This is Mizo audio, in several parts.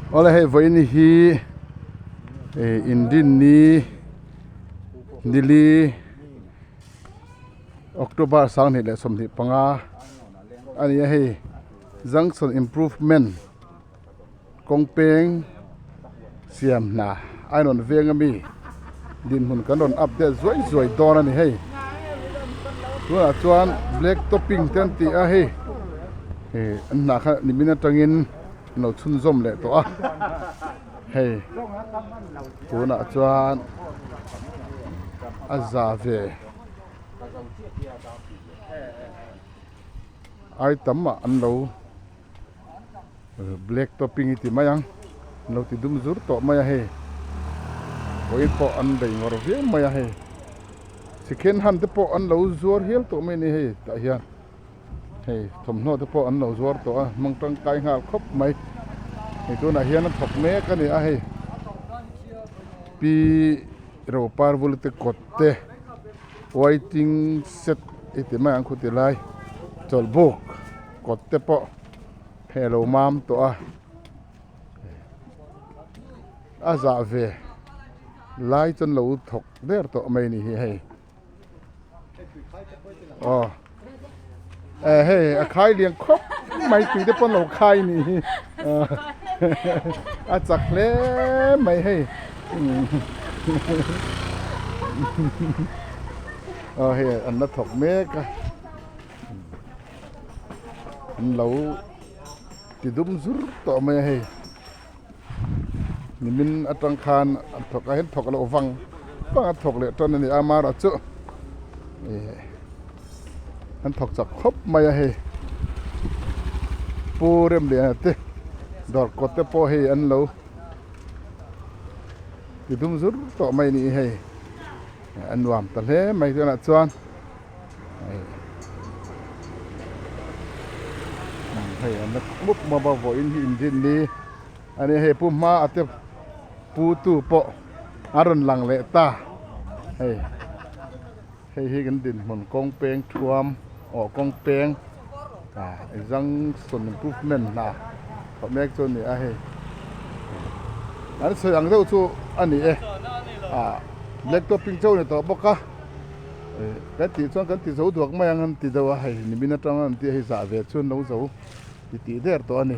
Awle hei vawiin hi ih inrinni nili October 2025 a ni a hei junction improvement kawng peng siam hna a inrawn veng ami dinhmun kan rawn update zuai zuai dawn a ni hei tunah chuan black topping te an ti a hei ih an hnah kha nimin atangin an lo chhunzawm leh tawh a hei tunah chuan a za ve ai tam ah an lo. Black topping i ti mai ang an lo ti dum zur tawh mai a hei vawiin pawh an bei ngawr viau mai a hei second hand te pawh an lo zuar hial tawh mai a ni hei tah hian hei thawmhnaw te pawh an lo zuar tawh a hmang tangkai nghal khawp mai hei tunah hian a thawk mek a ni a hei pi ropar bul te kawt te waiting shed i ti mai ang khu ti lai chawlhbuk kawt te pawh hei a lo mam tawh a a zah ve lai chuan lo thawk der tawh mai a ni hi hei aw eh hei a khai lian khawp mai tui te pawh an lo khai a nih hi a chak hle mai hei aw hei an la thawk mek a. An lo ti dum zur tawh mai a hei nimin atang khan an thawk a hian thawk loh vang vang a thawk leh tan a ni a amaherawh chu ih an thawk chak khawp mai a hei pu Remliana te dawr kawt te pawh hei an lo ti dum zur tawh mai a ni hei a nuam ta hle mai tunah chuan. Hei an la mup mup a vawiin hi inrin ni a ni hei pu hma a te pu tu pawh a rawn lang leh ta hei hei hi kan dinhmun kawng peng thuam aw kawng peng ah junction improvement hna thawh mek chu a ni a hei an sawi ang deuh chu a ni e ah black topping chauh a ni tawh bawk a. Kan tih chuan kan ti zo duak mai ang an ti deuh a hei nimin atanga an tih a hei zah ve chuan lo zo ti tih der tawh a ni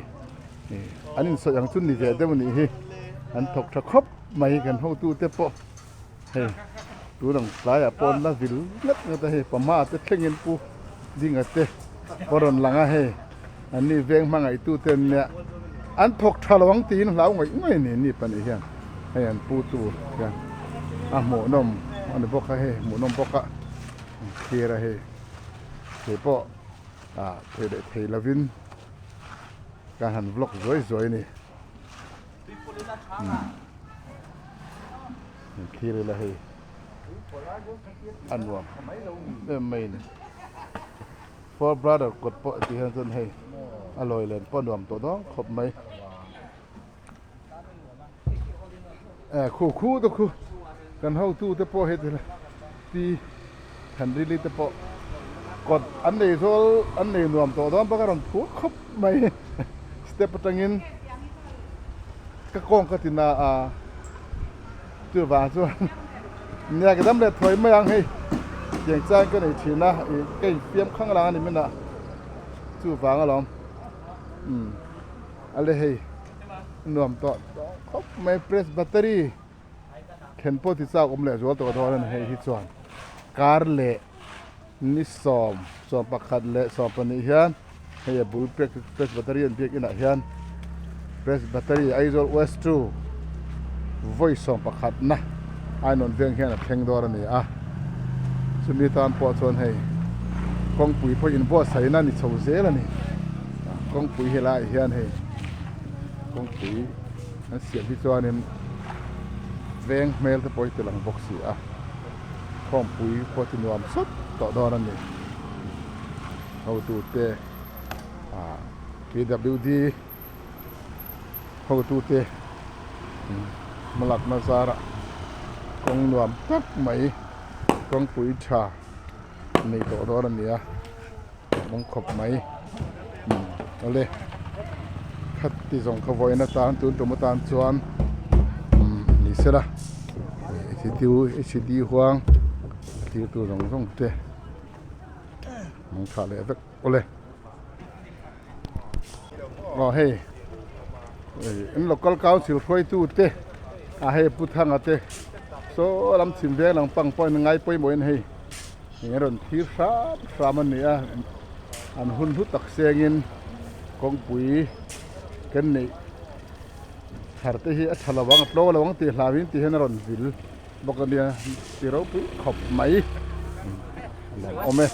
an insawi ang chu ni ve deuh anih hi an thawk tha khawp mai kan hotu te pawh hei tun ang tlaiah pawh an la vil ngat ngat a hei pahma te thlengin pu dinga te pawh rawn lang a hei an ni veng hmangaihtu te an nia an thawk tha lo ang tiin hlau ngaih ngaih a ni ni pahnih hian hei an pu tur hian a hmuhnawm a ni bawk a hei hmuhnawm bawk a thlir a hei hei pawh ah thei leh thei lovin ka han vlog zuai zuai a ni thlir ila hei a nuam em mai a ni. Four brother kawt pawh tih hian chuan hei a lawi len pawh a nuam tawh dawn khawp mai eh khu khu te khu kan hotu te pawh heti la pi Thanrili te pawh kawt an nei zawl an nei nuam tawh dawn bawk a rawn phur khawp mai step atangin ka kawng ka ti na a chuvang chuan nia ka dam leh thuai mai ang hei tiang chuan ka nei thin a ih ka infiam khang lang a ni min ah chuvang alawm umm a le hei nuam tawh khawp mai press battery then pawh ti chak awm leh zual tawh dawn a ni hei hi chuan kar leh ni 11 leh 12 hian hei a bul press battery an biak inah hian press battery Aizawl west 2 vawi 11 na ainawn veng hian a thleng dawn a ni a chumi tan pawh chuan hei kawngpui pawh inbuatsaihna a ni chho zel a ni kawngpui helaiah hian hei kawngpui an siam hi chuanin veng hmel te pawh hi ti lang bawk si a. Khawmpui pawh chu nuam sawt tawh dawn a ni. Hotute ah PWD hotute hmalakna zarah kawng nuam tak mai kawngpui tha nei tawh dawn a ni a, mawng khawp mai awle. Khat ti zawng kha vawiin atan tun tum atan chuan umm ni sela hcd huang a thlir tur zawng zawng te an thlah leh vek awle aw hei in local council hruaitu te a hei pu thanga te saw lam chhim veng lang pang pawhin ngai pawimawhin hei eng a rawn thlir hram hram a ni a an hun hlu tak sengin kawngpui kan neih thar te hi a tha lo ang a tlo lo ang tih hlauhin tih hian a rawn vil bawk a nia ti ropui khawp mai a lo awm e.